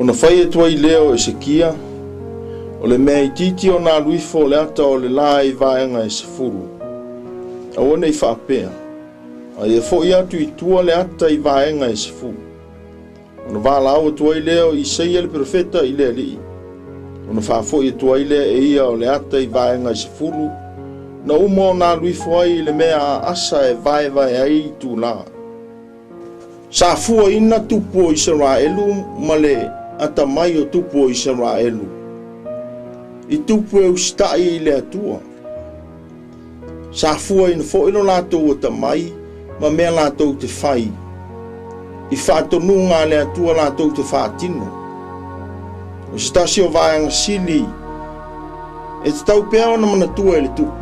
Ona fai atu ai lea o Esekia, O le mea itiiti ona alu ifo o le ata o le la i vaega e 10, aua ne i faapea, a ia foi atu i tua le ata i vaega e 10. Ona valaau atu ai lea o Isaia le perofeta i le Alii, ona faafoi atu ai lea e ia o le ata i vaega e 10, na uma ona alu ifo ai i le mea a Asa e vaevae ai itulā. Sa fuaina tupu o Isaraelu ma le atamai o tupu o Isaraelu i tupu e usitai i le Atua. Sa fuaina foi lo latou atamai ma mea latou te fai i faatonuga a le Atua latou te faatino. O se tasi o vaega sili e tatau pea ona manatua e le tupu,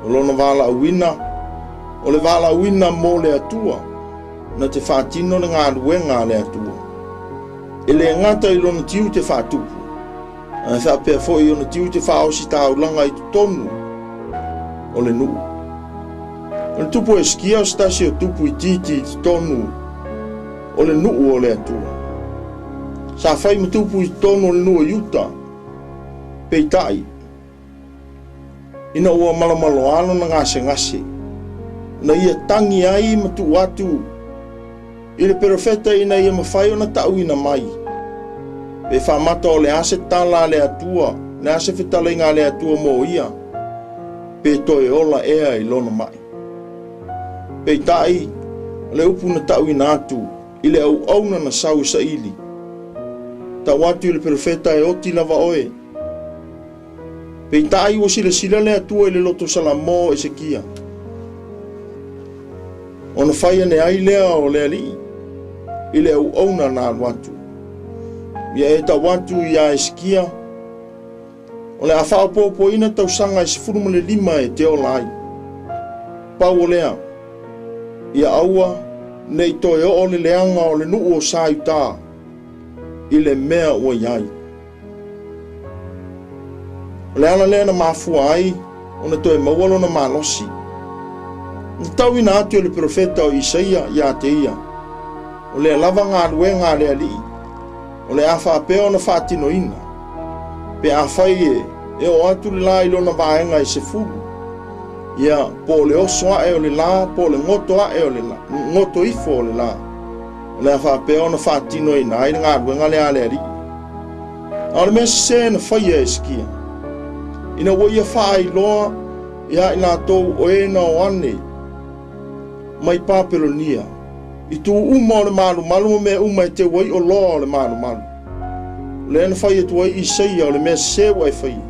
o lona valaauina, o le valaauina mo le Atua, na te faatino le galuega a le Atua. E le gata i lona tiute faatupu, ae faapea foi ona tiute faaositaulaga i totonu o le nuu. O le tupu o Hesekia o se tasi o tupu itiiti i totonu o le nuu o le Atua. Sa fai ma tupu i totonu o le nuu o Iuta, peitai, ina ua malomaloa lona gasegase, na ia tagi ai ma tuu atu i le perofeta ina ia mafai ona ta'uina mai, pe faamata o le a se tala a le Atua, le a se fetalaiga a le Atua mo ia, pe toe ola ea i lona ma'i. Peitai, o le upu na ta'uina atu i le auauna na sau e saili, tau atu i le perofeta e oti lava oe. Peitai ua silasila le Atua i le loto salamo o Esekia, ona fai ane ai lea o le Alii i le auauna na alu atu. Ia e tau atu iā Esekia, o le a faaopoopoina tausaga e 15 e te ola ai. Pau o lea, ia aua ne i toe oo le leaga o le nuu o Sa Iutā i le mea ua i ai. O le ala lea na mafua ai ona toe maua lona malosi. Na tauina atu e le perofeta o Isaia ia te ia, o lea lava galuega a le Alii, o le a faapea ona faatinoina, pe afai e oo atu le la i lona vaega e 10, ia, po o le oso ae o le la, po o le goto ae o le la, goto ifo o le la, o le a faapea ona faatinoina ai le galuega lea a le Alii. A o le mea sesē na faia e Hesekia, ina ua ia faailoa iā i latou o e na o ane mai Papelonia, i tu uma o le malumalu ma mea uma e teu ai oloa o le malumalu. O lea na fai atu ai Isaia o le mea sesē ua e faia,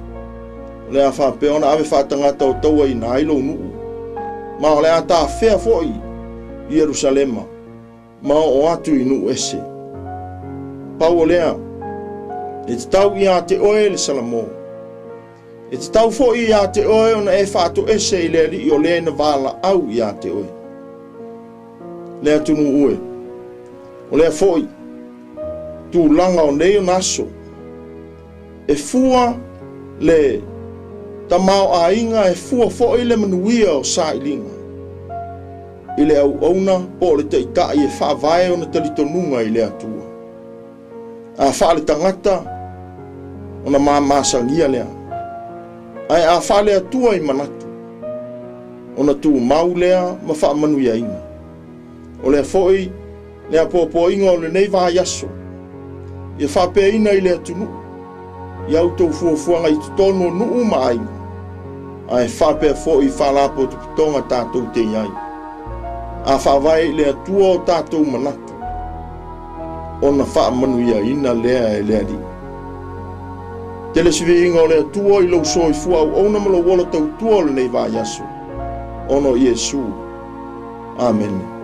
o le a faapea ona ave faatagata o tauaina ai lou nuu, ma o le a tafea foi Ierusalema ma oo atu i nuu ese. Pau o lea, e tatau ia te oe le Salamo. E tatau foi ia te oe ona e faatoese i le Alii o lea na valaau ia te oe. Le atunuu e, o lea foi, tulaga o nei ona aso, e fua le tamaoaiga, e fua foi le manuia o sailiga i le auauna po o le taitai e faavae ona talitonuga i le Atua. A faaletagata, ona mamasagia lea. Ae a faale-Atua i manatu, ona tumau lea ma faamanuiaina. O lea foi le apoapoaiga o lenei vaiaso, ia faapeaina i le atunuu, i a outou fuafuaga i totonu o nuu ma aiga, ae faapea foi i faalapotopotoga tatou te i ai. A faavae i le Atua o tatou manatu, ona faamanuiaina lea e le Alii. Tele se viiga o le Atua i lou soifua auauna ma lou ola tautua o lenei vaiaso, ona o Iesu. Amene.